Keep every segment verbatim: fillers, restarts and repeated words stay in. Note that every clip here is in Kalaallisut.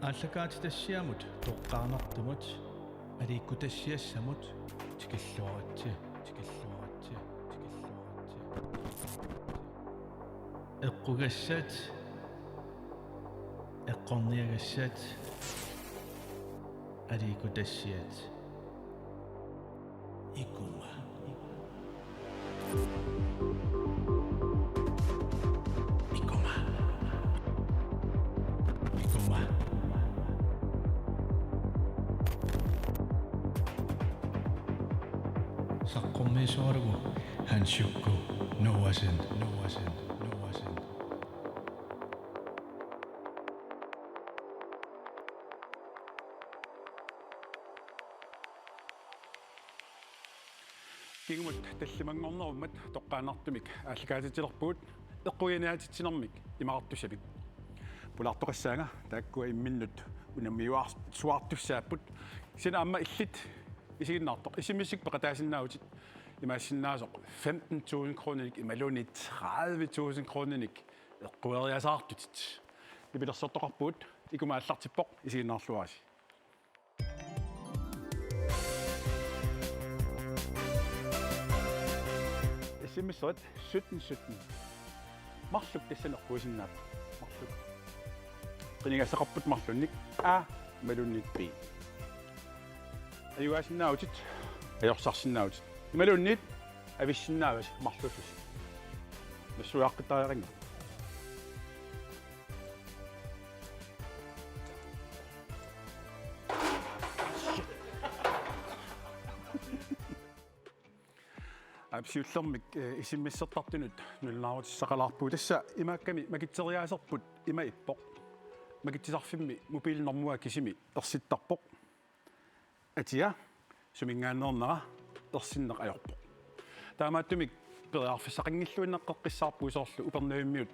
Aallakaatitassiamut toqqaannartumut aliikkutassiassamut tikilluaritsi, tikilluaritsi, tikilluaritsi. Eqqugassat, eqqorniagassat, aliikkutassiat. Ikuma. Ikuma. Ikuma. Saqqummiisualugu Hansukku Noahsen, Noahsen, Noahsen. Kingumut tallimanngornerummat toqqaannartumik aallakaatitsilerpugut eqquiniaatitsinermik imaqartussapik. Pulaartoqassaanga taakkua imminnut unammiuaarsuartussaapput. Kisianni aamma illit isiginnaartoq. S M S-ikkut peqataasinnaavutit imaassinnaasoq femten tusind kroninik imaluunniit tredive tusind kroninik eqqueriasaartutit. Nipilersortoqarpugut, Ikuma aallartippoq, isiginnaarluarisi. S M S-erit sytten sytten. Marluk tassani eqquisinnaapput. Marluk. Qinigassaqarput marlunnik A imaluunniit B. Ajugaasinnaavutit, ajorsarsinnaavutit. Imaluunniit avissinnaavasi marlussusi. Nassuiaaqqittariaqannga. Aap, siullermik, eh, S M S-ertartunut nalunaarutissaqalaarpugut. Tassa imaakkami makitseriaaserput ima ippoq. Makitsisarfimmi mobilnormua kisimi ersittarpoq. Atia, suminngaanneernera, ersinneq ajorpoq. Taamaattumik periarfissaqanngilluinnaqqeqqissaarpugut soorlu Upernavimmiut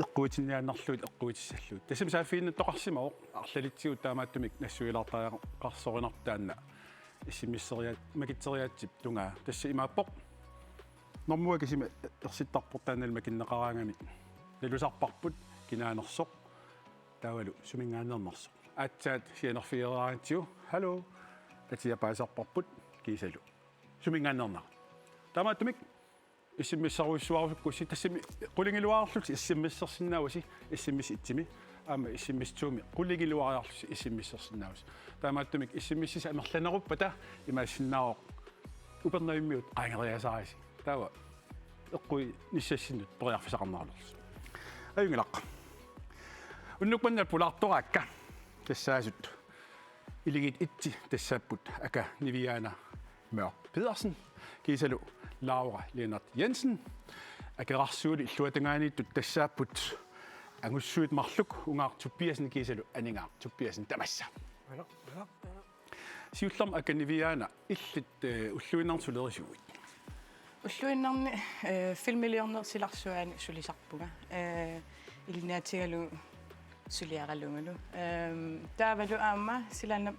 eqquitinniaannarlugit eqquitissallugit. Tassami saaffiginnittoqarsimavoq, arlalitsigut taamaattumik nassuialaartariaqarsorinarpoq taanna S M S-eriaat-, makitseriaatsip tungaa. Tassa imaappoq: normua kisimi ersittarpoq, taannalu makinneqaraangamik nalusarparput kinaanersoq taavalu suminngaanneernersoq. Aatsaat sianerfigereeraangatsigu: "Hallo, Atia paasisarparput," kiisalu suminngaanneernera. Taamaattumik S M S-erujussuarusukkussi, tassami qulingiluaarlusi S M S-ersinnaavusi, S M S et-imi aamma S M S to-mi qulingiluariarlusi S M S-ersinnaavusi. Taamaattumik S M S-isi amerlaneruppata imaassinnaavoq Upernavimmiut qaangeriasaarisi. Taava eqquinissassinnut periarfissaqarneraluarlusi. Ajunngilaq. Unnuk manna pulaartoraakka tassaasut. Iligiit et-i tassaapput Aka Niviana Mørch Pedersen kiisalu Laura Lennert Jensen. Akerarsuup illuatungaaniittut tassaapput angussuit marluk Ungaaq Tobiassen kiisalu Aningaaq Tobiassen, tamassa. Siullermik Aka Niviana, illit, eh, ulluinnarni sulerisuuit? Ulluinnarni, eh, filmiliornerup silarsuaani sulisarpunga. Eh, ilinniaatigalugu suliaralugulu. Ehm, taavalu aamma silaannap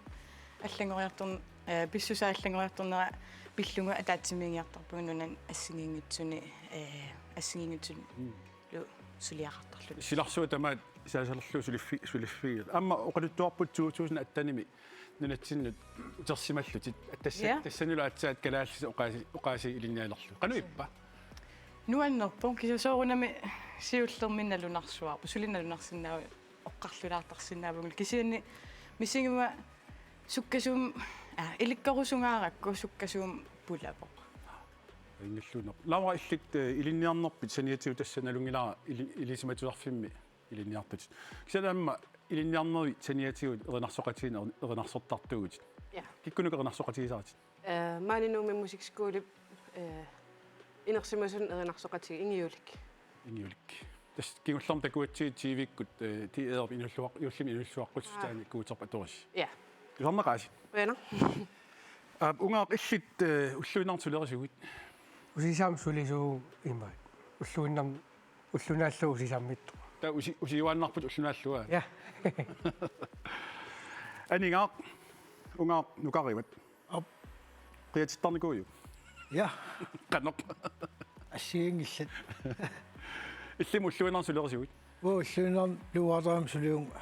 allanngoriartor-, eh, pissusaa allanngoriartornera pillugu ataatsimiinniartarpunga nunani assigiinngitsuni, eh, assigiinngitsun- Mm. -lu suliaqartarluni. Silarsuaq tamaat saasalerlugu suliffi-, suliffigiit. Aamma oqaluttuarput to tusind atten-imi nunatsinnut utersimallutit. Tassa-, Ja. Tassanilu aatsaat kalaallisut oqaasi-, oqaasii ilinnialerlugit. Qanoq ippa? Nuannerpoq, kisianni soorunami siullermik nalunarsuarput. Suli nalunarsinnaavat, oqarlulaartarsinnaavunga. Kisianni misiguma sukkasuum-, aa, ilikkarusungaarakku sukkasuumik pulavoq. Inngilluinnaq. Laura, illit, eh, ilinniarnerpit saniatigut, tassa nalunngilara ili-, Ilisimatusarfimmi ilinniartutit. Kisianni aamma ilinniarnerit saniatigut erinarsoqatigiinneq eri-, erinarsortartuugutit. Ja. Kikkunuku erinarsoqatigisaratit? Eh, maani Nuummi Musikskolip, eh, inersimasunut erinarsoqatigiit Ingiulik. Ingiulik. Tassa kingullermik takuatsigu T V-kkut, eh, T R-p inulluaq-, juullimi inulluaqqussutaa Aa. Kuuterp atorisi. Ja. Tusarnaaqaasi. Qujanaq. Aap, Ungaaq, illit, eh, ulluinnarni sulerisuuit? Usisam sulisuuvunga imaat. Ulluinnarni, ulloq naallugu Usisammiittoq. Taava usi-, usiuaannarputit ulloq naallugu, aa? Ja. Aningaaq, Ungaaq nukarivat? Aap. Qiatittarnikuuiuk? Ja. Qanoq? Assigiinngillat. Illimmi ulluinnarni sulerisuuit? Uu, ulluinnarni Blue Waterimi sulivunga.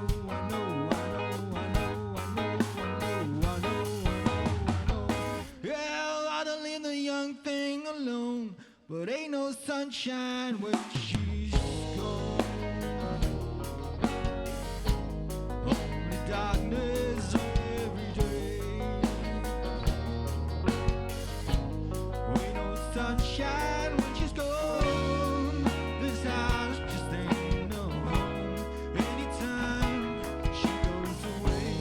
know, I know, I know, I know, I know, I know, I know, I know. Yeah, I don't leave the young thing alone, but ain't no sunshine when she's gone. Only darkness every day. Ain't no sunshine when she's gone. This house just ain't no home. Anytime she goes away.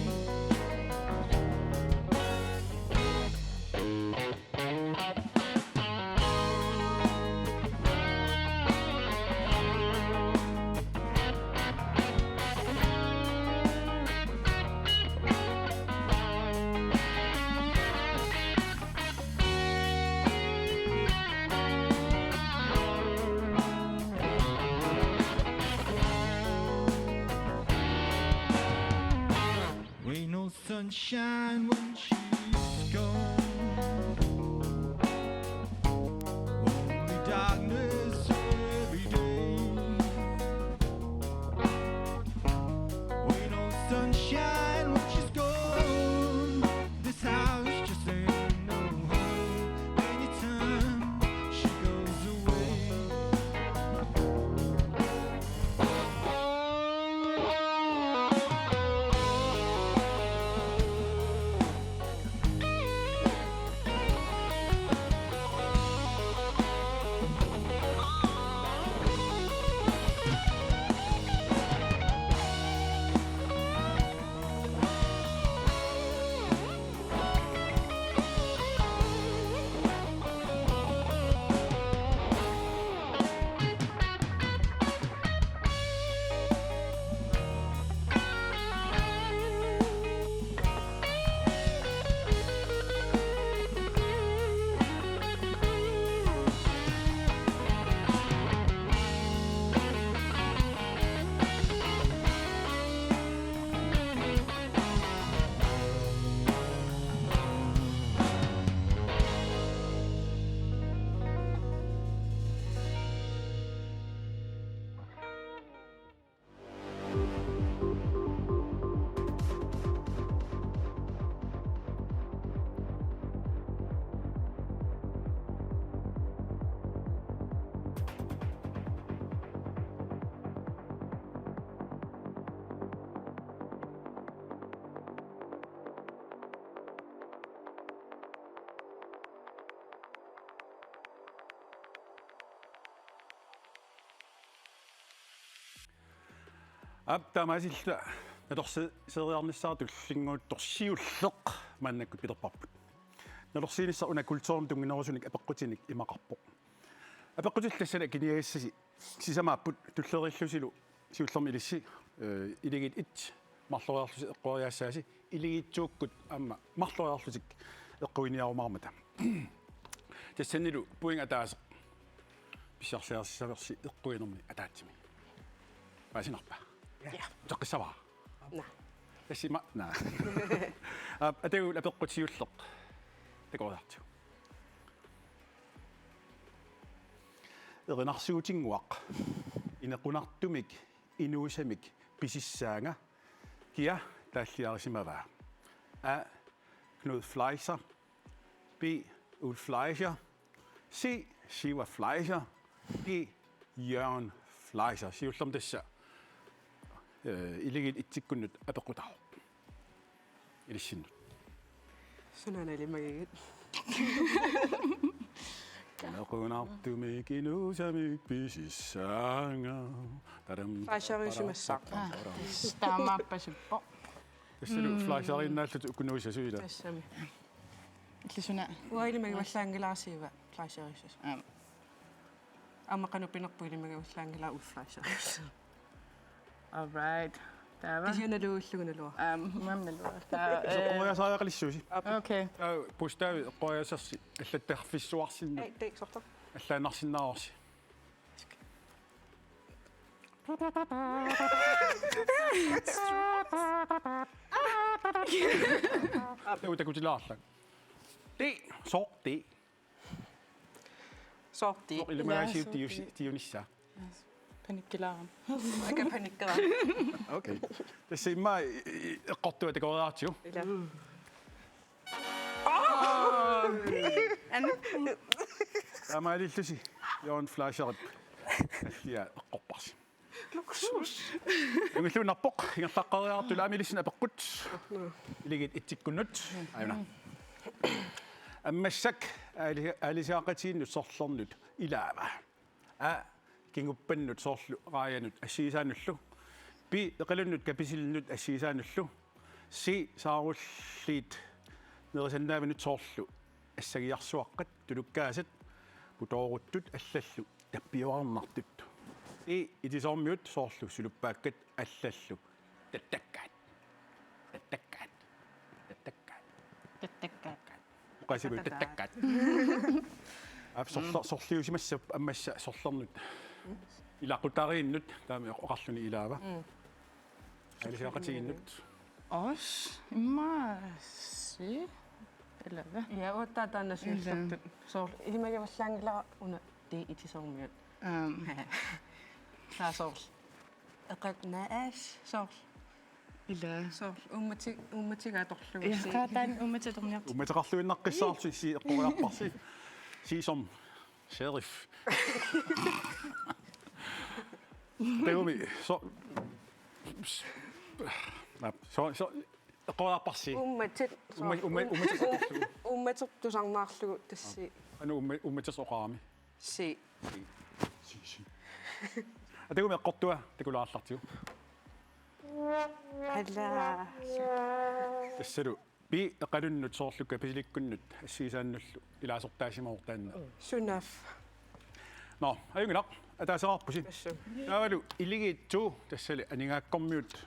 Ain't no sunshine when she's gone. Only darkness every day. Ain't no sunshine when she's gone. This house just ain't no home. Anytime she goes away. Aap, taamaasilluta natorsi-, -seeriarnissara tullinnguuttoq siulleq maannakkut pilerparput. Natorsiinissaq una kulturimik tunngaviusunik apeqqutinik imaqarpoq. Apeqqutillu tassani akiniagassasi sisamaapput, tulleriillusilu siullermi ilissi, eh, iligiit et marloriarlusi eqqoriaassaasi, iligiit to-kkut aamma marloriarlutik eqquiniarumaarmata. Tassanilu point ataaseq pissarsiarissavarsi eqquinermi ataatsimi. Paasinarpa? Ja. Uteqqissavara? Naa. Tassami, naa. Aap, atagu apeqqut siulleq. Takoriartigu. Erinarsuutinnguaq. Inequnartumik inuusamik pisissaanga. Kia taalliarisimavaa? A. Knud Fleischer. B. Ulf Fleischer. C. Siva Fleischer. D. Jørgen Fleischer. Siullermik tassa, eh, iligiit et-ikkunnut apeqqutaavoq. Ilissinnut. Sunaana ilimagigit? Inequnartumik inuusamik pisissaanga. Tadam. Fleischeriusimassaaq. Taamaappoq. Tassalu Fleischeriinnaallutik ukunuisa, suila. Tassami. Illit suna? Uanga ilimagivallaanngilara Siva Fleischeriusoq. Aap. Aamma qanoq pinerpoq, ilimagavallaanngilara Ulf Fleischeriusoq. All right. Taava. Kisianni naluullugu naluara. Aap, maanna naluara. Taava, eh, eqqoriaasariaqalissuusi. Okay. Taava bogstavi eqqoriaasarsi allattarfissuarsinnut. Ei, det er ikke sådan. Allaannarsinnaavarsi. Taava takutilaarlanga. D, sooq D. Sooq D. Sooq ilimagaasiuk. Ilaa, sooq D. Tiusi-, tiunissaa. Panikkilaarama. Aamma panikkera. Okay. Tassa immaqa i-, i-, eqqortua takoriartigu. Ilaa. Taamaalillusi Jørgen Fleischerip allia eqqorparsi. Luksus. Angulluinnarpoq, ingerlaqqeriartut aamma ilissinnut apeqqut. Iligiit et-ikkunnut. Aajuna. Ammassak aali-, aalisagaqatigiinnut sorlernut ilaava. A, kinguppannut soorlu raajanut assigisaannullu. B, eqalunnut kapisilinut assigisaannullu. C, saarulliit nerisannaavinut soorlu assagiarsuaqqat, tulukkaasat, putooruttut allallu tappiorarnartut. D, itisoormiut soorlu suluppaakkat allallu tattakkaat. Tattakkaat. Tattakkaat. Tattakkaat. Oqaasivut tattakkaat. Aap, sorla-, sorliusimassappat ammassa sorlernut. Ilaqutariinnut taama oqarluni ilaava. Mm. Aalisagaqatigiinnut. Os, immaqa C. Ilaava. Ja, uattaaq taanna siullertut. Soorlu ilimagavallaanngilara una D, itisoormiut. Aam. Taava soorlu. Eqat naas soorlu. Ilaa. Soorlu uummati-, uummatiga atorlugu. Ja, C. Qaa taanna uummati atorniartigu. Uummateqarluinnaqqissaarlusi C eqqoriarparsi. C som sheriff. Takuuk, so-, so-, so-, eqqoriarparsi. Uummatit. Uumma-, uumma-, uummatit atorlugu. Uummatit tusarnaarlugu tassa. Anu uumma-, uummatit oqarami. C. C, C. Atagu eqqortua takulaarallartigu. Alla. Tassalu B, eqalunnut soorlu kapisilikkunnut assigisaannullu ilaasortaasimavoq taanna. Sunaaffa. Nå, ajunngilaq, ataaseqarpusi. Tassa. Taavalu iligiit to, tassali aningaakkormiut,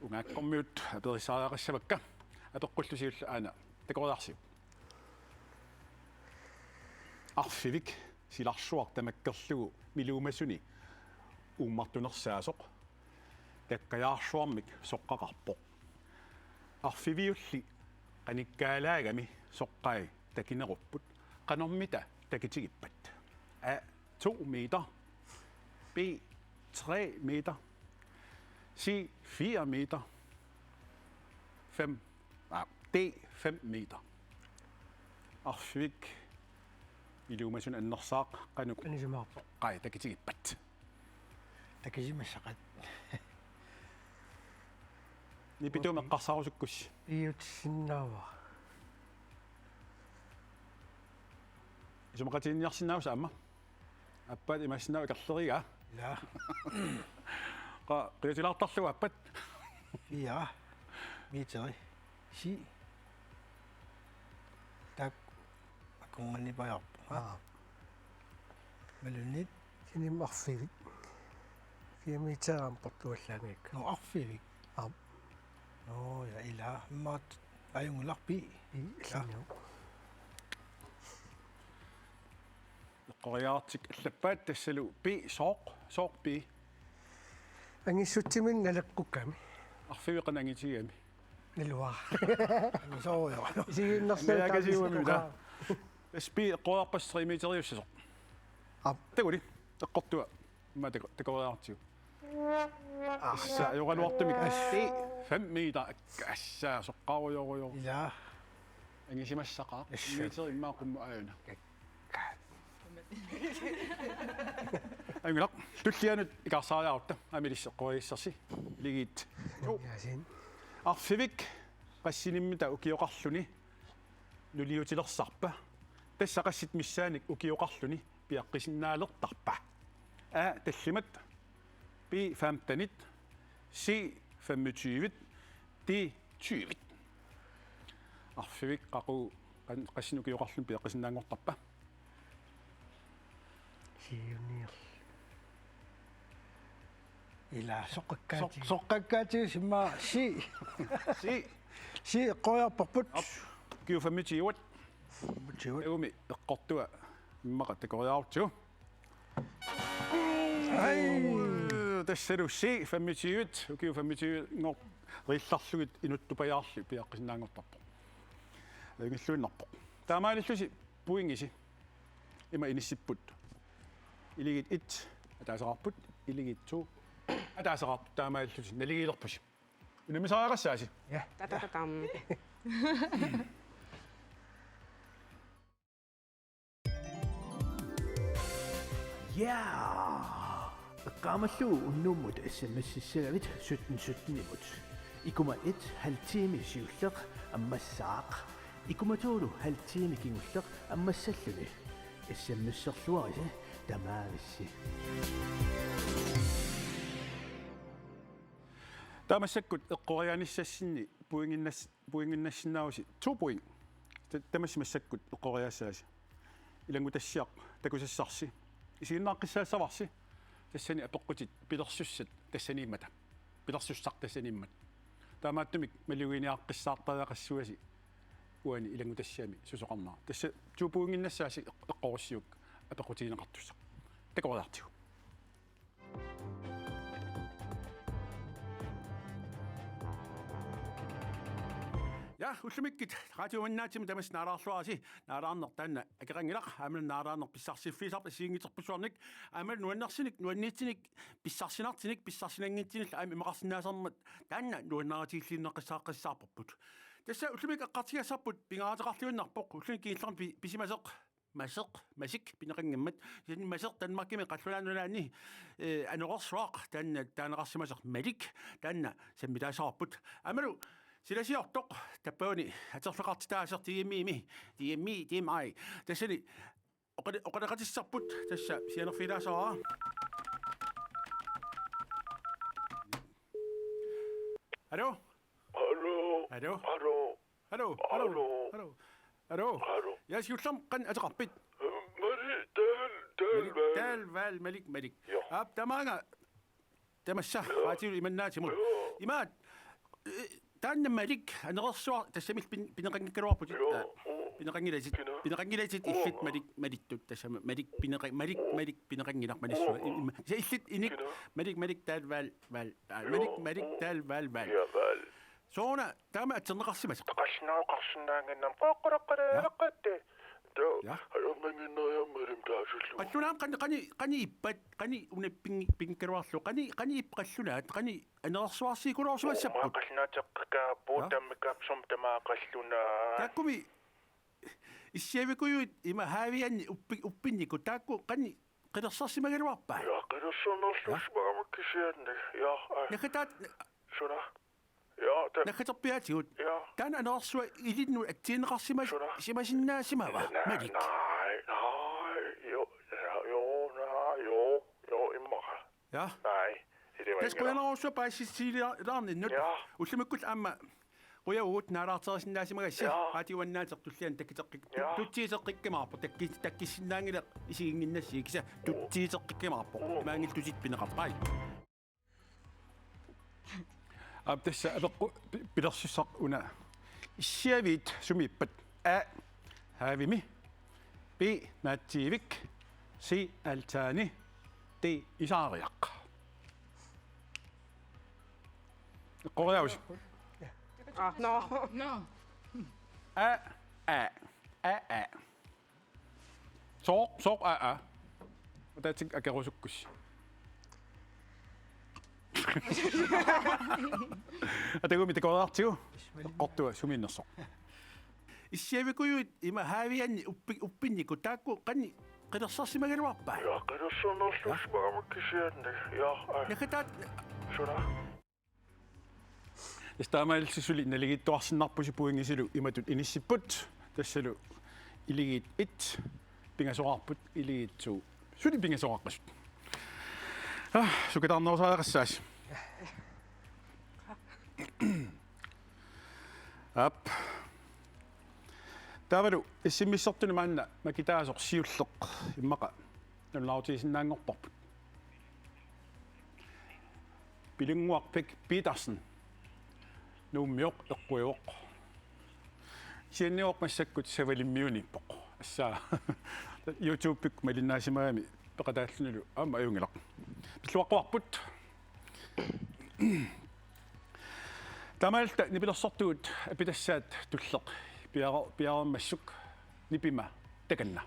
ungaakkormiut aperissariaqassavakka. Apeqqullu siulleq aana takoriarsi. Arfivik silarsuaq tamakkerlugu miluumasuni uummartunersaasoq takkajaarsuarmik soqqaqarpoq. Arfiviulli qanikkaalaagami soqqai takinerupput, qanormita takitigippat? A, to meter. B, tre meter. C, fire meter. Fem. Ah, D, fem meter. Arfivik miluumasuni annersaaq qanoq anisimaarpa? Qai takitigippat? Takisimassaqaat. Nipituumik eqqarsarusukkussi. Piiutissinnaavara. Isumaqatiginninniarsinnaavusi aamma? Aappaat imaassinnaavoq akerlerigaa? Ilaa. Aa, qiutilaartarlugu aappat. Fire. Meteri. Si. Taakku akornanniippajaarput. Aa. Imaluunniit. Sinimma arfivik. Fire meter aamma portuallaanngikka. Nå, arfivik. Aap. Nå, ja, ila. Maat ajunngilaq B. B, ja. Sinio. Eqqoriartik allappaat tassalu B, sooq, sooq B. Angissutsiminnik naleqqukkami. Arfivikkut angitigigami. Naluara. Sooq, ja. Isiginnaarsuutaa. Naluara kasiuami, ja. Tassa B eqqoriarpassi tre meteriussasoq. Aap. Takuuk, eqqortua. Immaqa tako-, takoriartigu. Assa, ajoraluartumik. Assi, fem meter. Assa, soqqarujorujoq. Ila. Angisimassaqaaq. Assa. Meter immaqa qummut aajuna. Ajunngilaq, tullianut ikaarsaariarutta, aamma ilissi eqqoriassarsi, iligiit. Jaasin. Arfivik, qassinimmita ukioqarluni, nuliutilersarpa. Tassa qassit missaannik ukioqarluni, piaqqisinnaalertarpa. A, tallimat, B, femtenit, C, femogtyvet, D, tyvet. Arfivik qaqugu qan-, qassinik ukioqarluni piaqqisinnaanngortarpa? Siunior. Ila soqqakkaati. Soq-, soqqakkaati simma C. C. C eqqoriarparput. Aap. Ukiut femogtyvet. Femogtyvet. Takuuk eqqortua immaqa takoriartigu. Ai. Tassalu C femogtyvet, ukiut femogtyve-nngorlugit inuttupajaarlugit piaqqisinnaanngortarpoq. Ajunngilluinnarpoq. Taamaalillusi pointisi. Ima inissipput. Iligiit et ataaseqarput, iligiit to ataaseqarput, taamaalillusi naligiilerpusi. Unammisariaqassaasi. Ja. Tatatatam. Ja! Eqqaamallugu unnummut S M S-issagavit sytten sytten-imut. Ikuma et halv time siulleq ammassaaq. Ikuma to-lu halv time kingulleq ammassalluni. S M S-erluarisi tamaavissi. Taava massakkut eqqoriaanissassinni pointinnas-, pointinnassinnaavasi to point. Ta-, tamassi massakkut eqqoriaassaasi. Ilanngutassiaq takusassarsi. Isiginnaaqqissaassavarsi. Tassani apeqqutit pilersussat tassaniimmata. Pilersussaq tassaniimmat. Taamaattumik maluginiaqqissaartariaqassuasi uani ilanngutassiami susoqarnera. Tassa to pointinnassaasi eq-, eqqorussiuk apeqqutigineqartussaq. Takoriartigu. Ja, ullumikkut Radio Mannaatsimi tamassi naalaarluarisi, naalaarneq taanna akeqanngilaq, aamma naalaarneq pissarsiffigisarput assigiinngitsorpassuarnik, aamma nuannersunik, nuanniitsinik, pissarsinartunik, pissarsinanngitsunillu aamma imaqarsinnaasarmat taanna nuannaritigilluinnaqqissaarput. Tassa ullumikkut eqqartugassarput pingaaruteqarluinnarpoq, ulluni kingullermi pi-, pisimasoq Maseq, Masik pineqanngimmat. Kisianni Maseq Danmarkimi Qallunaat Nunaanni, eh, anorersuaq taanna taaneqarsimasoq Malik, taanna sammitaasaarput. Aammalu silasiortoq tappavani atorfeqartitaasoq D M I-mi, D M I, D M I. Tassani oqale-, oqaloqatissarput, tassa sianerfigilaassaanga. Hallo? Hallo? Hallo? Hallo? Hallo, hallo, hallo. Hallo. Hallo. Hallo. Ja, siullermik qanoq ateqarpit? Malik Dahl, Dahl Malik, Vahl. Dahl Vahl, Malik, Malik. Ja. Aap, tamaanga tamassa, ja, raatiulu Mannaatsumut. Ja. Imaat, eh, taanna Malik, anorersuaq, tassami pin-, pineqanngikkaluarputit. Ja. Aa, mm. Pineqanngilatit, kina? Pineqanngilatit. Uu. Illit Malik, Malittut, tassami Malik, pineqa-, Malik, uu, Malik, pineqanngilaq, manissua. Uu. Im-, im-, sa illit inik, kina? Malik, Malik, Dahl Vahl, Vahl. Aa, ja, Malik, Malik, uu, Dahl Vahl, Vahl. Ja, Vahl. Sooruna taama atserneqarsimasoq? Qassinaaqqarsinnaannginnam qoqqoroqqareeqqatte. Ja. Too, ja, ajornannginneriarmat taasullugu. Qallunaat qani, qani, qani ippat, qani una ping-, pinngikkaluarlugu, qani, qani ippat qallunaat, qani anorersuarsiikuluarsimassapput? Uuma qallunaateqqikkaarput, ja, tammikkaarput sumi tamaat qallunaat. Taakkumi issiavikujuit ima haavianni uppi-, uppinniku, taakku qani qilersarsimagaluarpai? Ja, qilersarnerlussimagamik kisianni. Ja, aa. Naggataat- Suna? Ja, ta-, naggaterpiaatigut. Ja. Taanna anorersuaq ilinnut atsigineqarsimas-, suna? Simasinnaasimava? Na-, Malik. Nej, nej, jo, ja, jo, nej, jo, jo, immaqa. Ja. Nej, ilima. Tassa qujanarsuaq paasissutilaarninnut. Ja. Ullumikkullu aamma qujavugut naalaartereersinnaasimagassasi. Ja. Aatiuannaateq tulliani takkiteqqik-, ja, tutsiuteqqikkumaarpoq, takki-, takkissinnaanngilaq isiginnginnassi, kisianni tutsiuteqqikkumaarpoq. Imaanngilaq tutit pineqarpai. Aap, tassa apeqqut pi-, pilersussaq una. Issiaviit sumiippat? A, haavimi. B, naatsiivik. C, altaani. D, isaariaq. Eqqoriaavusi? Ah, no. No. A, A, A, A. Sooq, sooq, A, A. Ataatsip akerusukkussi. Atagumi takoreertigu. Eqqortua sumiinnersoq. Issiavikujuit ima haavianni uppi-, uppinnikkut taakku qanoq qilersarsimagaluarpai? Ja, qilersarnerluussimagama kisianni. Ja, aa. Nakataat. Suna. Tassa taamaalilluta suli naligiittuarsinnarpusi pointilu imatut inissipput. Tassalu iligiit et pingasoqarput, iligiit to suli pingasoqaqqasut. Ah, sukataarnerusariaqassaasi. Aap. Taavalu S M S-ertuni maanna makitaasoq siulleq immaqa nalunaarutigisinnaanngorparput. Pilunnguaq Bech Petersen. Nuummioq, eqquivoq. Kisianni massakkut Savalimmiuniippoq. Tassa YouTube-ikkut malinnaasimagami peqataallunilu aamma ajunngilaq. Pilluaqquarput. Taamaalilluta nipilersortugut apitassaat tulleq piare-, piareermassuk nipima takanna.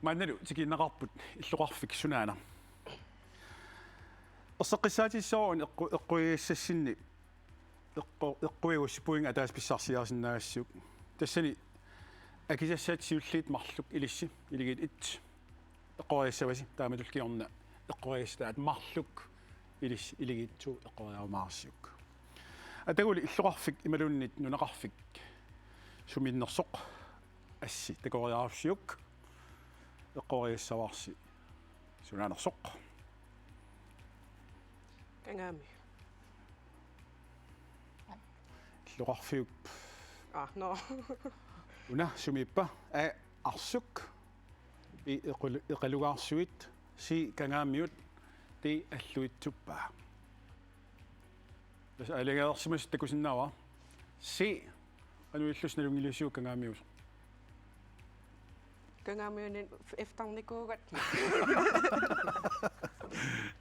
Maannalu tikiinnaqaarput illoqarfik sunaana. Erseqqissaatissooq eqqu-, eqquigassassinni eqqu-, eqquigussipuing ataaseq pissarsiarisinnaagassi. Tassani akisassat siulliit marluk ilissi, iligiit et. Eqqorigassavasi taamatullu kingorna eqqorigassataat marluk ilissi, iligiit to eqqoriarumaarussiuk. Ataguli illoqarfik imaluunniit nunaqarfik sumiinnersoq assi takoriarussiuk. Eqqorigassavarsi sunaanersoq. Kangaamiut. Illoqarfiup. Ah, no. Una sumiippa? A, Arsuk. B, Eqalu-, Eqalugaarsuit. C, Kangaamiut. D, Alluitsuppaa. Tassa aalajangersimasut takusinnaavara. C, qanoq ilillusi nalunngiliussiuk Kangaamiusoq? Kangaamiuni eftarnikuugatta.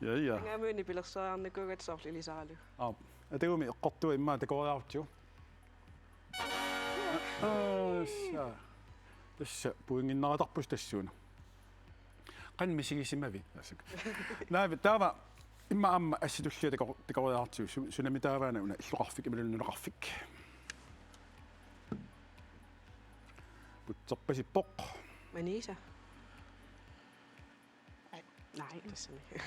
Ja, ja. Kangaamiuni pilersaarinikuugatta soorlu ilisaralugu. Aap. Atagumi eqqortua immaqa takoriarutsigu. Aa, tassa. Tassa pointinnaratarpusi tassuuna. Qanoq misigisimavit? Asuk. Naavi, taava immaqa aamma assi tullia takor-, takoriarutsigu su-, sunami taavaana una illoqarfik imaluunniit nunaqarfik. Putserpasippoq. Manisa. Nej, det er sådan ikke.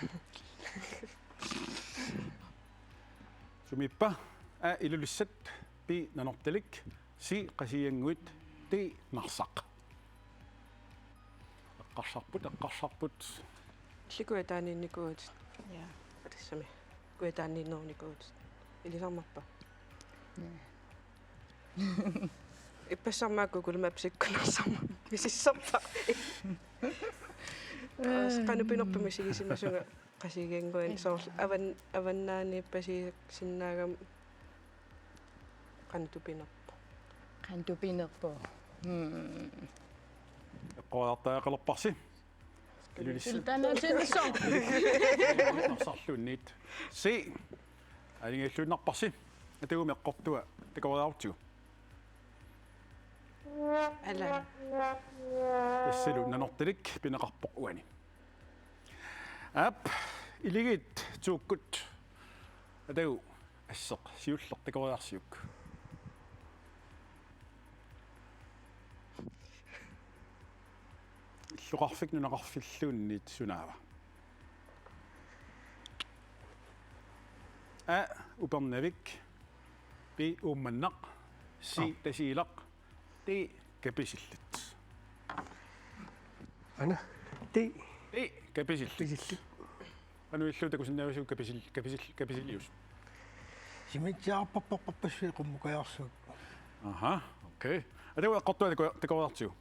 Sumiippa? A, Ilulissat. B, Nanortalik. C, Qasigiannguit. D, Narsaq. Eqqarsarput, eqqarsarput. Illit Kujataaniinnikuuvutit. Ja. Tassami. Kujataaniinnerunikuuvutit. Ilisarnarpa? Ja. Ippassaq aamma Google Maps-ikkut Narsarmut misissorpara. Qanoq pinerpoq misigisimasunga Qasigiannguani soorlu avan-, avannaaniippasiisinnaagama qanoq pinerpoq. Qanoq pinerpoq. Hmm. Eqqoriartariaqalerparsi. Ilulissat. Iltaanaatinnissoq. Narsarluunniit. C. Aalajangiilluinnarparsi. Atagumi eqqortua takoriarutsigu. Ala. Tassalu Nanortalik pineqarpoq uani. Aap, iligiit tuukkut. Atagu asseq siulleq takoriarsiuk. Illoqarfik nunaqarfilluunniit sunaava? A, Upernavik. B, Uummannaq. C, Aa. Tasiilaq. D, Kapisillit. Ana, D. D, Kapisillit. Kapisillit. Qanoq ilillusi takusinnaavisiuk Kapisil-, Kapisil-, Kapisilius? Simitsiarparparparpassuit qummukajaarsuit. Aha, okay. Atagu eqqortua taku-, takoriartigu.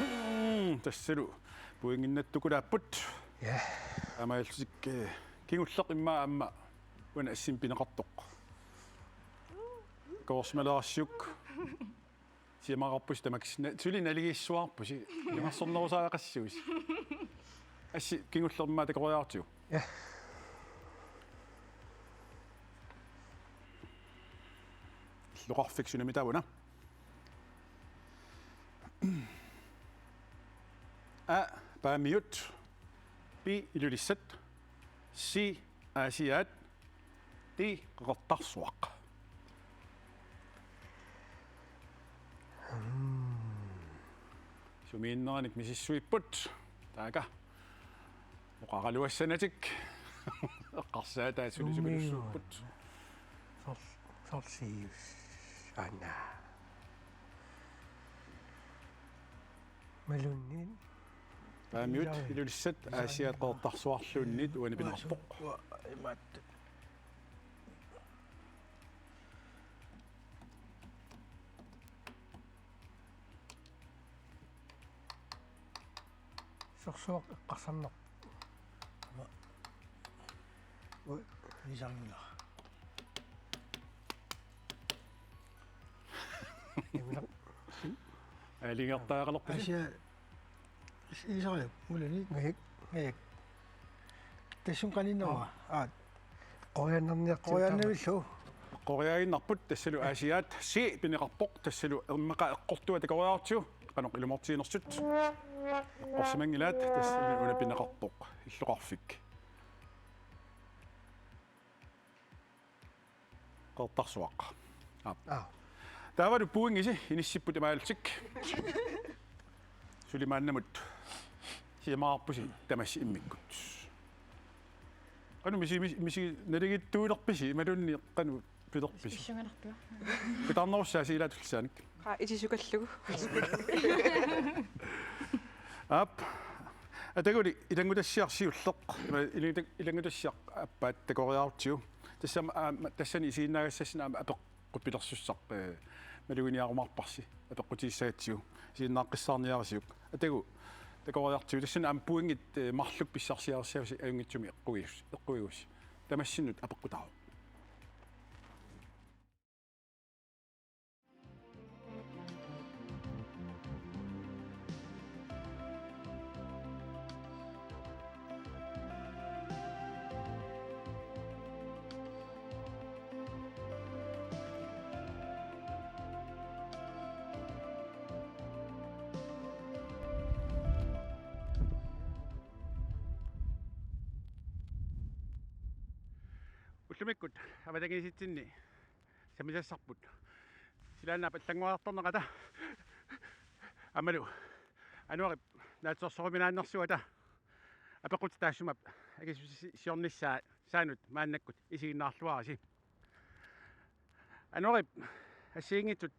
Mm, tassalu pointinnattukulaapput. Ja. Aamma illutik, eh, kingulleq immaqa aamma uani assimi pineqartoq. Takorsimalerassiuk. Siamaqarpusi tamaksinnaasumik. Suli naligiissuarpusi. Ilungersornerusariaqassuusi. Assi kingulleq immaqa takoriartigu. Ja. Illoqarfik sunami taava una? A, Paamiut. B, Ilulissat. C, Aasiaat. D, Qeqertarsuaq. Hmm. Sumiinneranik misissuipput. Taaka. Oqaraluassanatik. Eqqarsaataat suli sumilussuupput. Sor-, sorsius. Anna. Malunnin. Paamiut, Ilulissat, Aasiaat Qeqertarsuarluunniit uani pineqarpoq. Ua, imaat. Sorsuaq eqqarsarnarpoq. Ua. Ui, isarnila. Imlaq. Aalajangertariaqalerpusi. Asia, is-, isariup, ulani, ngajak, ngajak. Tassum qaninnerma. Aa. Eqqoriaannarniartigu. Eqqoriaannavillu. Eqqoriaaginnarput, tassalu Aasiaat, C pineqarpoq, tassalu immaqa eqqortua takoriartigu. Qanoq ilumoortiginersut. Eqqorsimanngilaat, tassami una pineqarpoq illoqarfik. Qeqertarsuaq. Aap. Aa. Taavalu pointisi inissipput imaallutik. Suli maannamut siamaqarpusi tamassi immikkut. Qanoq misi-, misi-, misi-, naligiittuulerpisi imaluunniit qanoq pilerpisi? Pissunganartua. Pitaarnerussaasi ilaat tullisaanik. Qa itisukallugu. Aap. Ataguli ilanngutassiaq siulleq. Ima ilanngutassiaq aappaat takoriarutsigu. Tassami, aamma, tassani isiginnaagassassinni aamma apeqqut pilersussaq, eh, maluginiarumaarparsi. Apeqqutigissagatsigu. Isiginnaaqqissaarniarisiuk. Atagu takoriartigu. Tassani aamma pointit, eh, marluk pissarsiarissavarsi ajunngitsumik eqquigus-, eqquigusi. Tamassinnut apeqqutaavoq. Ullumikkut avatangiisitsinni sammisassarput. Silaannaap allanngoriartorneqata. Aammalu Anuarip naatsorsoruminaannersuata apeqqutit taassuma akisusi-, siornissaa saanut maannakkut isiginnaarluarisi. Anuarip assigiinngitsut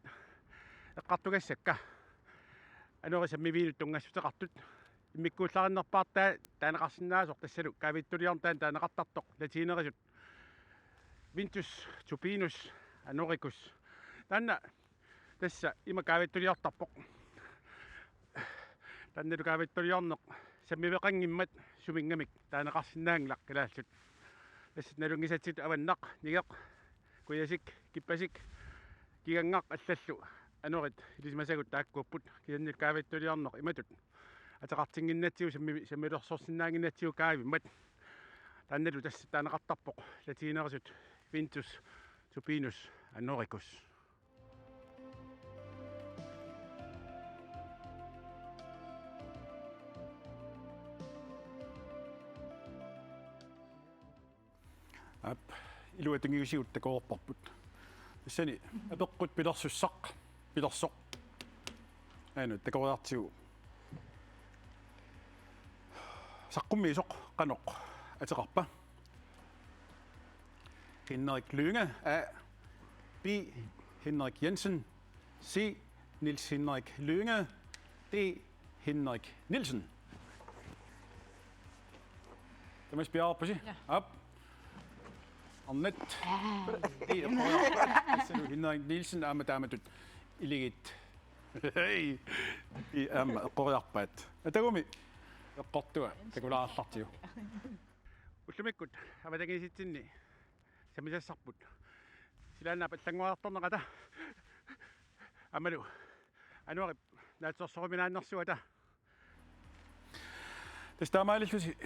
eqqartugassakka. Anuarip sammiviinut tunngassuteqartut. Immikkuullarinnerpaartaa taaneqarsinnaasoq tassalu kaavittuliorneq taanna taaneqartartoq latiinerisut Vintus tupinus anoricus. Taanna tassa ima kaavittuliortarpoq. Taannalu kaavittuliorneq sammiveqanngimmat suminngamik taaneqarsinnaanngilaq kalaallisut. Tassa nalunngisatsittut avannaq, nigeq, kujasik, kippasik, kigannaq allallu anorit ilisimasagut taakkuupput, kisianni kaavittuliorneq imatut ateqartinnginnatsigu sammi-, sammilersorsinnaannginnatsigu kaavimmat. Taannalu tassa taaneqartarpoq latiinerisut Vintus tupinus anoricus. Aap, iluatungiusigut takoreerparput. Tassani apeqqut pilersussaq, pilersoq. Aana takoriartigu. Saqqummiisoq qanoq ateqarpa? Henrik Lynge, A. B. Henrik Jensen, C. Niels Henrik Lynge, D. Henrik Nielsen. Tamassi piareerpusi? Ja. Aap. Arnat. Aa. D. Eqqoriarpaat. Tassalu Henrik Nielsen aamma taamatut iligit. Hej. D. Aamma eqqoriarpaat. Atagumi eqqortua takulaarallartigu. Ullumikkut avatangiisitsinni sammisassarput. Silaannaap allanngoriartorneqata. Aammalu Anuarip naatsorsoruminaannersuata. Tassa taamaalillusi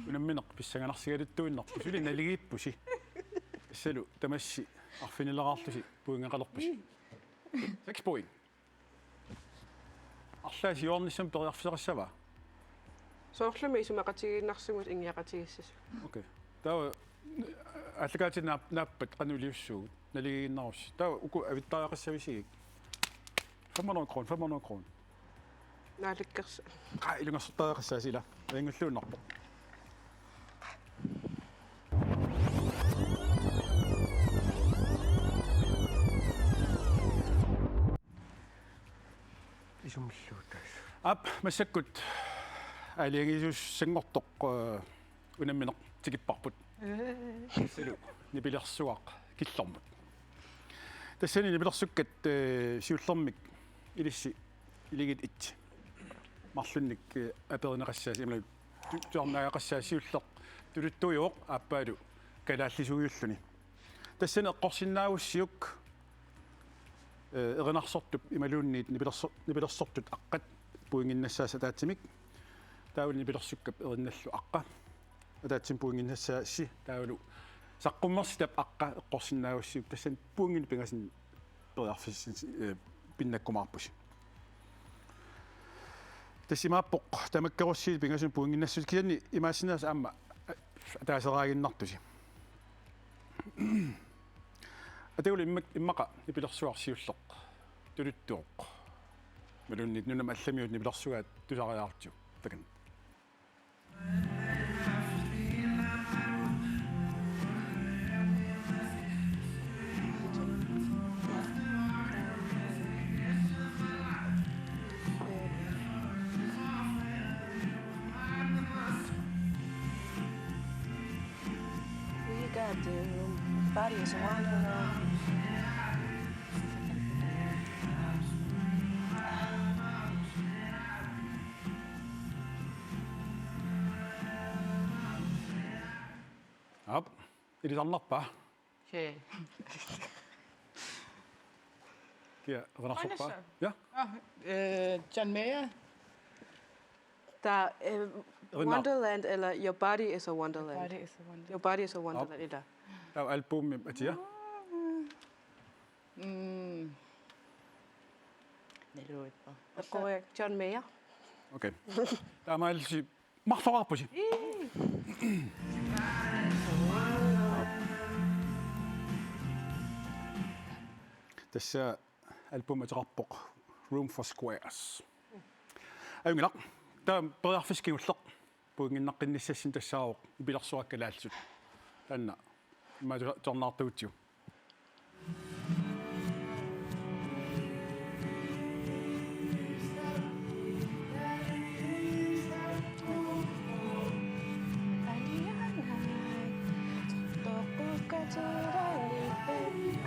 unammineq pissanganarsigaluttuinnarpoq, suli naligiippusi. Tassalu tamassi arfinileraarlusi pointeqalerpusi. Seks point. Arlaat siornissami periarfissaqassava? Soorlumi isumaqatigiinnarsimavoq ingiaqatigiissasut. Okay. Taava aallakaatitit naap-, naappat qanoq iliussuugut? Naligiinnarussi. Taava uku avittariaqassavisigik. Fem hundrede kroner, fem hundrede kroner. Naalakkersuut. Qaa, ilungersortariaqassaasi ila. Ajunngilluinnarpoq. Isumilluutaas. Aap, massakkut aalajangiisussanngortoq, eh, unammineq tikipparput. Ee. Tassalu nipilersuaq killormut. Tassani nipilersukkat, eh, siullermik ilissi iligit et. Marlunnik, eh, aperineqassaasi, imaluunniit tu-, tuarnaagaqassaasi siulleq tuluttuujuvoq aappaalu kalaallisuujulluni. Tassani eqqorsinnaagussiuk, eh, erinarsortup imaluunniit nipilerso-, nipilersortut aqqat pointinnassaasi ataatsimik. Taavalu nipilersukkap erinnallu aqqa ataatsimik pointinnassaasi. Taavalu saqqummersitap aqqa eqqorsinnaagussiuk tassani pointinik pingasuni periarfissin-, eh, pinnakkumaarpusi. Tassa imaappoq tamakkerussiit pingasunut pointinnassuseq, kisianni imaassinnaavoq aamma ataaseraaginnartusi. Atagu imma-, immaqa nipilersuarsiulleq tuluttooq. Imaluunniit nunamut allamiut nipilersugaat tusariaartigu. Takanna. We got the room. Body is a wonder. Aap, ilisarnarpa? Hej. Kia, qanarsorpa? Qanarsorpa. Ja? Ah, øh, John Mayer. Der er øh, Wonderland, eller Your Body is a Wonderland. Body is a wonderland. Your Body is a Wonderland, eller? Der er album, at ja. Mm. Naluitpa. Aqqoriak John Mayer. Okay. Taamaalsi marloraarpusi. Tassa album ateqarpoq Room for Squares. Ajunngilaq. Taava periarfissaq kingulleq pointinnaqqinnissassinnut tassaavoq nipilersuakkalaallsut. Taanna immaqa tusarnaartugutsigu.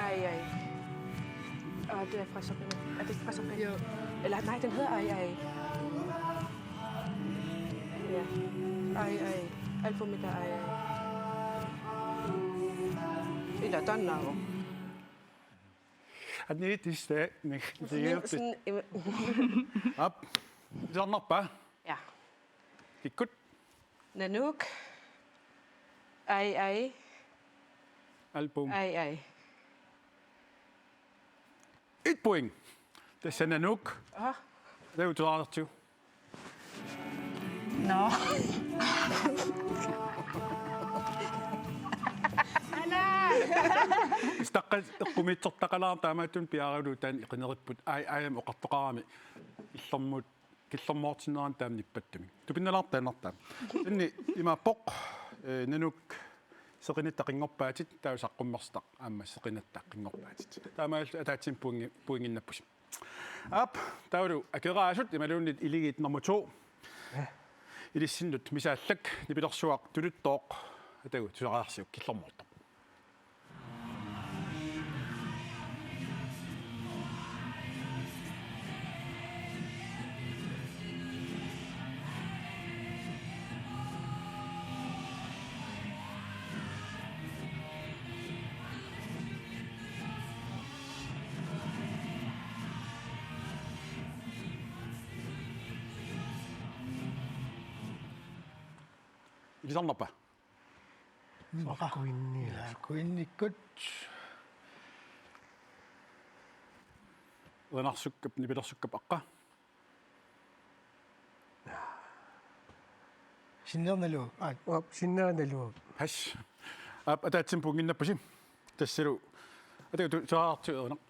Ej, ej. Og det er fra Sokkel. Er det ikke fra Sokkel? Jo. Eller nej, den hedder Ej, ej. Ja. Ej, ej. Albumet er Ej, ej. Eller Donau. At det er det, det er. Sådan, sådan, Aap. Ilisarnarpa? Ja. Kikkut? Nanook. Ej, ej. Album. Ej, ej. Et point. Tassa Nanook. Aha. Det er jo dårligt. Nå. Anna! Stakkels eqqumiitsortaqalaartoq, taamaattumik piareerlugu taanna eqineripput. Ej, ej, aamma oqartoqarami. Illormut, killormoortinnerani taama nippattumik. Tupinnalaartaannartaa. Taanna imaappoq, eh, Nanook seqinatta qinngorpaatit, taava saqqummersitaq aamma seqinatta qinngorpaatit. Taamaalillutit ataatsimik pointi-, pointinnappusi. Aap, taavalu akeraasut imaluunniit iligiit nummer to. Ja. Ilissinnut misaallak nipilersuaq tuluttooq, atagu tusariaarsiuk killormoortoq. Ilisarnarpa? Soqarkuinni. Ja, kuinnikkut. Uanarsukkap, nipilersukkap aqqa. Sinnernalu. Aa, op, sinnernalu. Pas. Aap, ataatsimik pointinnappusi. Tassalu. Atagu tu-, tusariaartigu Erinaq.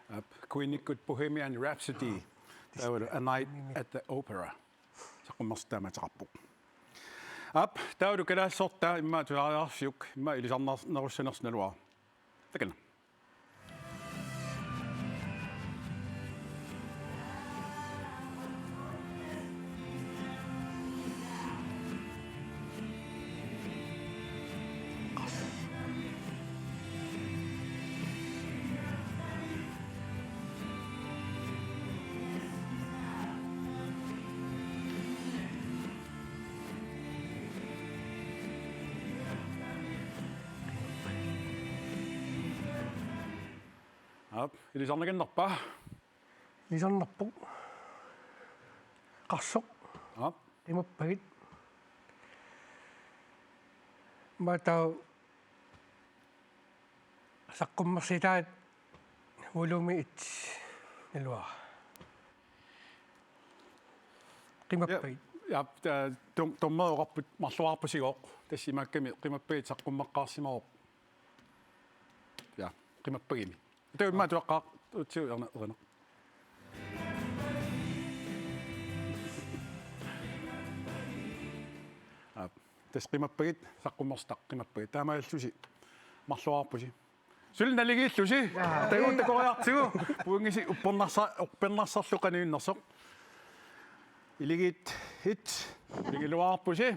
Aap, Queenikkut Bohemian Rhapsody. Taavalu A Night at the Opera. Saqqummersitaq taama ateqarpoq. Aap, taavalu kalaallisoortaa immaqa tusariaarsiuk, immaqa ilisarnarnerussanersoq naluara. Takanna. Aap, ilisarnaginnarpa? Ilisarnarpoq. Qarsoq. Aap. Qimappagit. Maatau saqqummersitai volume et naluara. Qimappagit. Ja, ja, ta-, tom-, tommeruqarput marluarpusigooq. Tassa imaakkami qimappagit saqqummeqqaarsimavoq. Ja, qimappagimi. Taava immaqa atuaqqaartutsigu erna-, erinaq. Aap, tassa qimappagit saqqummersitai qimappagit. Taamaalillusi marluarpusi. Suli naligiillusi. Jaa. Taguut takoriartigu. Puingisi uppernarsa-, uppernarsarlu qaniunnersoq. Iligiit et. Qulingiluaarpusi.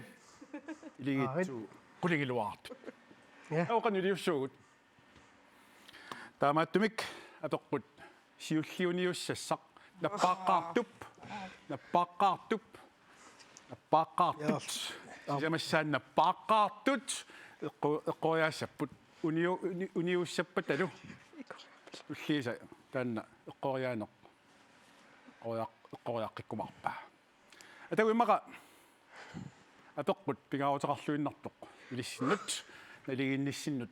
Iligiit to. Qulingiluaartut. Ja. Aoqa nuliussuugut. Taamaattumik apeqqut siulliuniussassaq. Nappaaqqaartup. Nappaaqqaartup. Nappaaqqaartut. Joo. Sisamassaanni nappaaqqaartut. Eqqu-, eqqoriaassapput. Uniu-, uni-, uniussappatalu. Tulliisa taanna eqqoriaaneq. Eqqoriaq-, eqqoriaqqikkumaarpaa. Atagu immaqa apeqqut pingaaruteqarluinnartoq ilissinnut, naligiinnissinnut.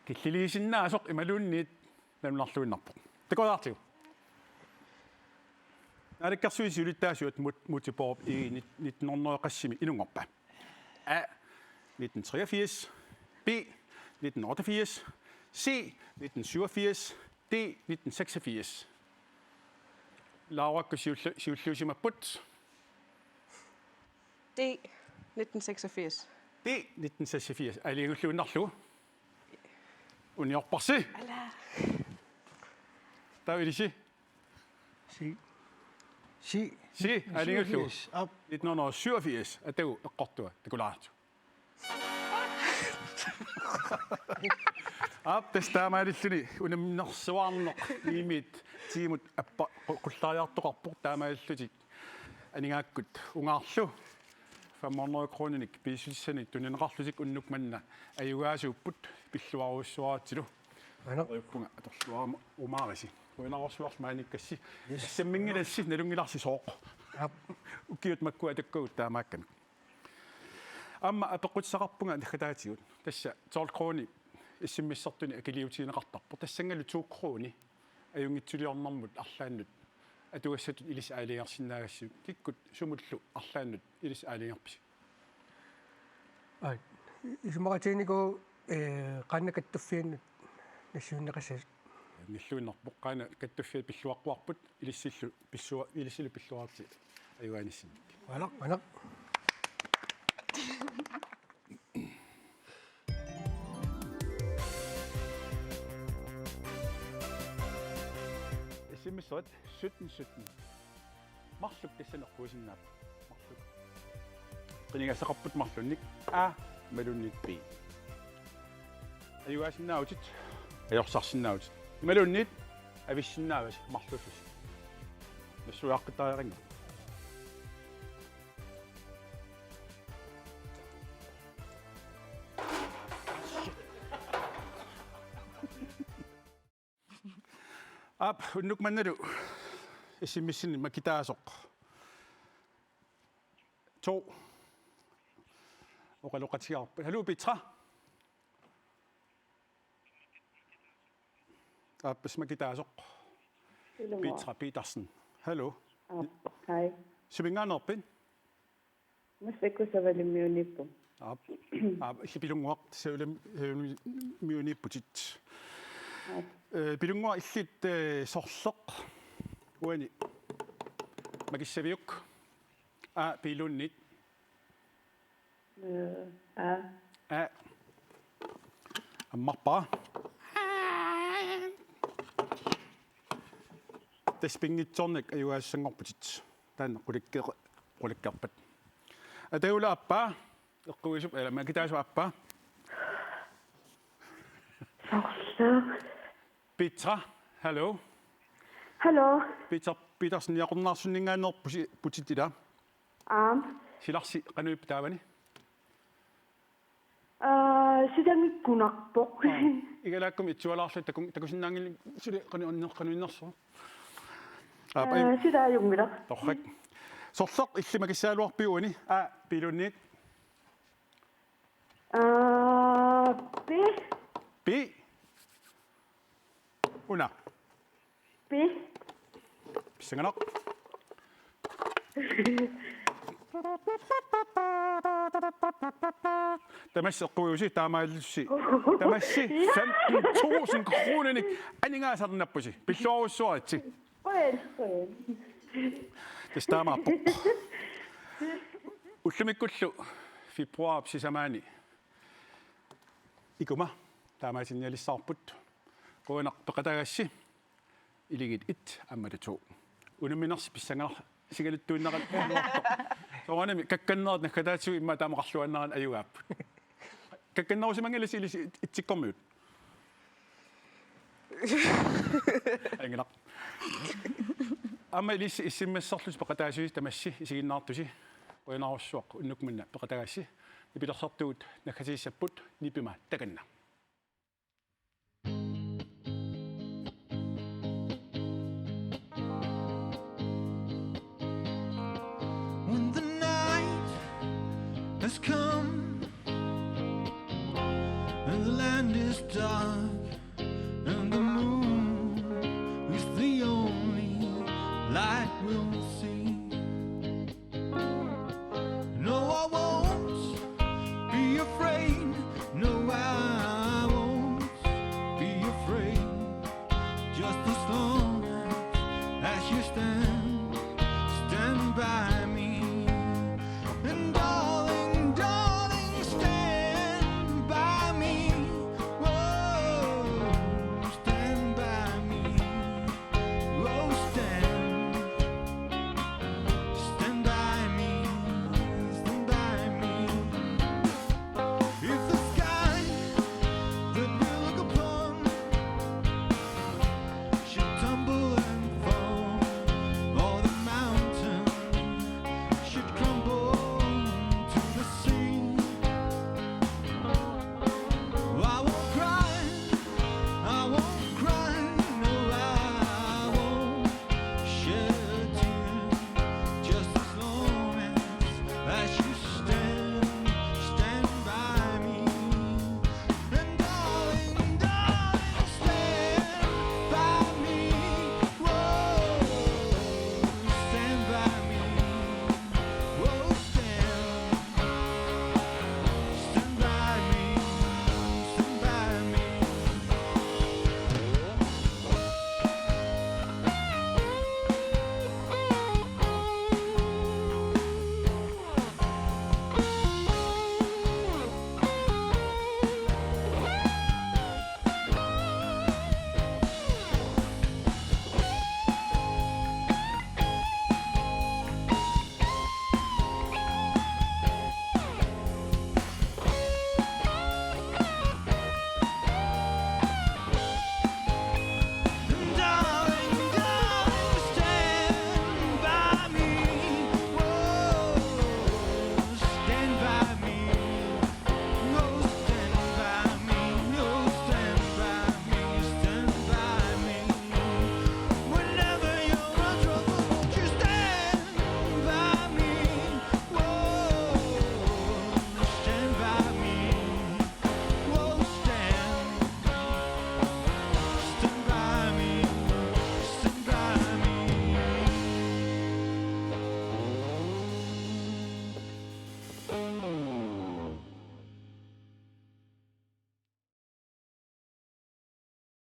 Killiliisinnaasoq imaluunniit nalunarluinnarpoq. Takoriartigu. Naalakkersuisut siulittaasuat Mut-, Múte Bourup Egede nit-, nitten hundrede qassimi inunngorpa? A, nitten treogfirs, B, nitten otteogfirs, C, nitten syvogfirs, D, nitten seksogfirs. Laurakku siulli-, siulliusimapput. D, nitten seksogfirs. D, nitten seksogfirs. Aalajangiulluinnarlugu. Uniorparsi. Ala. Taava ilissi? C. C. C, aalajangiullugu. Syvogfirs. Aap. Nitten hundrede syvogfirs. Atagu eqqortua. Takulaartoq. Aap, tassa taamaalilluni unamminersuarneq Iimit tiimut appa qu-, qullariartoqarpoq taamaalillutik aningaakkut ungaarlu fem hundrede kroninik pissusissanik tunineqarlutik unnuk manna ajugaasuupput pilluarujussuaratsilu. Aana. Ajuppunga atorluaruma umaarisi. Uinarorsuarlu maaniikkassi. Yes. Samminngilassi nalunngilarsi sooq. Aap. Ukiut makku atukkagut taamaakkamik. Aamma apeqqutissaqarpunga naggataatigut. Tassa tolv kroni S M S-ertuni akiliutigineqartarpoq. Tassanngalu to kroni ajunngitsuliornermut arlaannut atugassatut ilissi aalajangersinnaagassiuk. Kikkut sumullu arlaannut ilissi aalajangerpisi? Ai, isumaqatiginikuuara, ee, qaannat kattuffiannut nassiunneqassasut. Nilluinnarpoq qaannat kattuffiat pilluaqquarput ilissillu pissua-, ilissilu pilluaritsi ajugaanissinnut. Aana, aana. S M S-erit sytten sytten. Marluk tassani eqquisinnaapput. Marluk. Qinigassaqarput marlunnik A imaluunniit B. Ajugaasinnaavutit, ajorsarsinnaavutit. Imaluunniit avissinnaavasi marluullusi. Nassuiaqqittariaqannga. Aap, unnuk mannalu S M S-inik makitaasoq. To. Oqaloqatigaarput. Hallo, Petra? Aap, tassa makitaasoq. Ilumut. Petra Petersen. Hallo. Aap, hej. Suminngaanneerpit? Massakkut Savalimmiuniippunga. Aap. Aap, illit Pilunnguaq, Savalim-, Savalimmiuniipputit. Aap. Eh, Pilunnguaq, illit, eh, sorleq uani makissaviuk? A, B-luunniit. Eh, A. A. Ammarpara. Tassa pinngitsoornak ajugaassanngorputit. Taanna qulikke-, qulikkerpat. Atagu aappaa. Eqquisup, ila makitaasup aappaa. Sorleq. Petra, hallo. Hallo. Peter Petersen, Niaqornaarsuninngaanneerputit, putit ila. Aap. Silarsi qanoq ippa taavani? Aa, sisamikkunarpoq. Aa, igalaakkumi itsualaarluta takun-, takusinnaanngilaq suli qanoq anner-, qanoq innersoq. Aap, aa, ai-, sila ajunngilaq. Torrak. Sorleq, illit makissagaluarpiuk uani? A, B-luunniit. Aa, B. B. Una. B. Pissanganaq. Tamassi eqquusi taamaallusi. Tamassi Ja. femten tusind kroninik aningaasarnappusi. Pilluarujussuaritsi. Qujan, qujan. Tassa taamaappoq. Ullumikkullu februarip sisamaani ikuma taamaasinnialissavarput. Qujanaq peqataagassi. Iligiit et aamma to. Unamminersi pissanganarsigaluttuinnarani. Soorunami kakkannerat naggataatigut immaqa taamaqarluinnarani ajugaapput. Kakkannerusimanngilasi ilissi et-, etsikkormiut. Anginaq. Aamma ilissi S M S-erlusi peqataasusi tamassi isiginnaartusi. Qujanarsuaq unnuk manna peqataagassi. Nipilersortugut naggasiissapput nipima takanna. When the night has come and the land is dark,